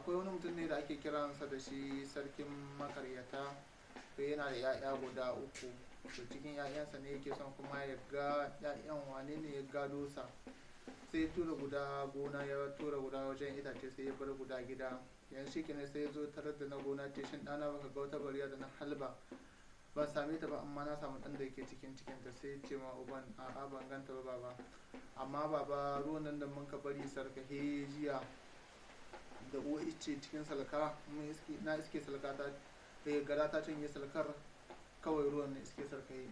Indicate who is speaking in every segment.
Speaker 1: Akwai wani mutum ne da ake kiransa da shi Sarkin Makaryata. To, yana da 'ya'ya guda uku. To, cikin 'ya'yansa ne yake son kuma ya ga 'ya'yan wane ne ya gado sa. Sai ya tura guda gona, ya tura guda wajen itace, sai ya bar guda gida. Yanzu shi kenan, sai ya zo tarar da na gona, ce, "Shin ɗana, baka ga wata barewa da na halba ban same ta ba, amma na samu ɗan da yake cikin cikinta?" Sai ya ce ma uban, "A'a, ban ganta ba, baba. Amma baba, ruwan nan da mun ka bari sarkahe jiya da uwa ice cikin salka, mun iske, na iske salka ta gara ta cinye salkar, kawai ruwan ne iske sarkahe."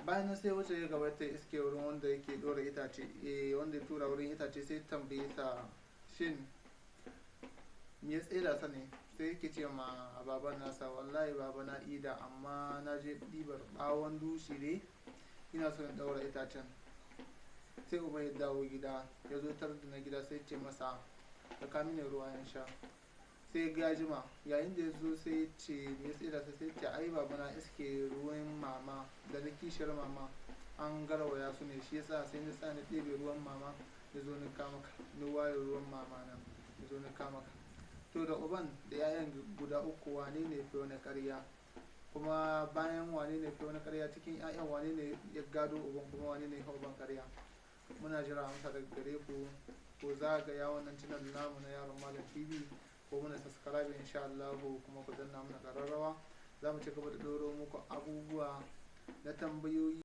Speaker 1: Bayan nan sai wuce ya gaba, ta iske wurin wanda yake dora itace, wanda ya tura wurin itace. Sai tambaye sa, shin me ya tsela sa ne? Sai yake ce ma baban nasa, "Wallahi baba, na ida, amma na je ɗibar ɓawon dushi ne, ina so in ɗaura itacen." Sai uban ya dawo gida, ya zo tarar da na gida, sai ce masa, "Ka kawo mini ruwa in sha." Sai ya jima. Yayin da ya zo, sai ya ce, "Me ya tsira?" Sai ce, "Ai baba, na iske ruwan mama da na kishiyar mama an garwaya su ne, shi yasa sai na tsaya na ɗebe ruwan mama na zo na kama ka, na ware ruwan mama na na zo na kama ka." To, da uban da 'ya'yan guda uku, wane ne fi wani ƙarya? Kuma bayan wane ne fi wani ƙarya, cikin 'ya'yan wane ne ya gado uban, kuma wane ne ya uban ƙarya? Muna jira amsa daga gare ku. Ko zagaya wannan channel namu na Yaron Malam TV, ko muna subscribe insha Allah, kuma ku danna mana ƙararrawa. Za mu ci gaba da ɗoro muku abubuwa na tambayoyi.